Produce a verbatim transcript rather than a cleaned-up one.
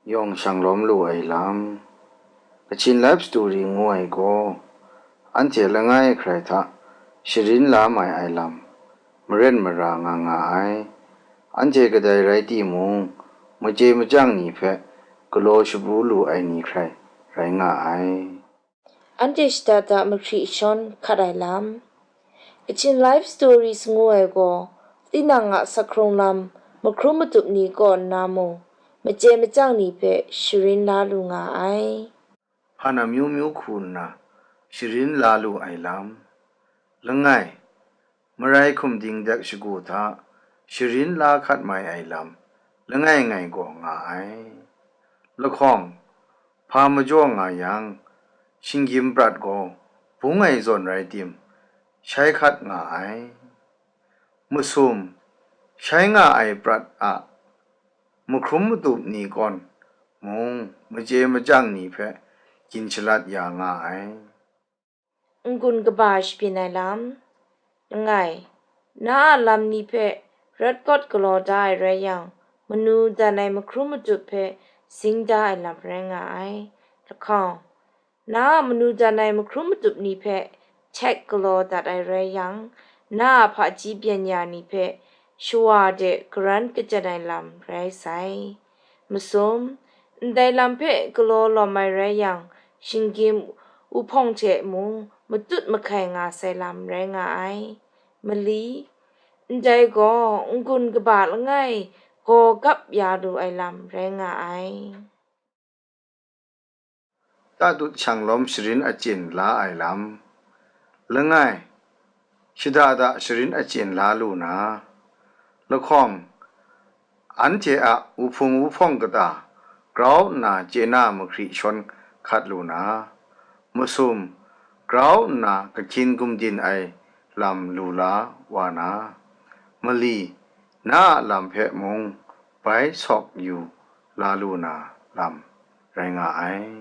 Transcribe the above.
Yawng shang lawm lu ai lam. Kachin Life Story ngu ai gaw, anhte langai hkrai hta sharin la mai ai lam, maren mara nga nga ai. Anhte kadai rai timung, machye machyang ni hpe galaw shabu lu ai ni hkrai rai nga ai. Anhte shada da mahkri shawn hkat ai lam. Kachin Life Stories ngu ai gaw, tinang a sakhkrung lam mahkrum matup ni kaw nna mung, machye machyang ni hpe sharin la lu nga ai. Hpan amyu myu hku nna sharin la lu ai lam. Langai, marai hkum dingdek shagu hta sharin la hkat mai ai lam langai ngai gaw nga ai. Lahkawng, hpa majaw nga yang, shinggyim prat gaw bung ai zawn rai tim, shai hkat nga ai. Masum, shai nga ai prat a mahkrum matup ni kawn mung, machye machyang ni hpe gin shalat ya nga ai. N-gun kaba shabyin ai lam. Langai, na a lam ni hpe rat kawt galaw da ai rai yang, manu dan ai mahkrum matup hpe zing da ai lam rai nga ai. Lahkawng, na a manu dan ai mahkrum matup ni hpe htek galaw dat ai rai yang, na a hpaji byen ya ni hpe shawa de karan kachyan ai lam rai sai. Masum, ndai lam hpe galaw lawm ai rai yang, shinggyim uhpawng hte mung matut mahkai nga sai lam rai nga ai. Mali, ndai gaw n-gun kaba langai gaw gap ya lu ai lam rai nga ai. Tatut shang lawm sharin achyin la ai lam. Langai, shada da sharin achyin la lu na, lahkawng, anhte a uhpung uhpawng kata grau nna chye na mahkri shawn hkat lu na, masum, grau nna kahkyin gumdin ai lam lu la wa na, mali, na a lam hpe mung bai sawk yu la lu na lam rai nga ai.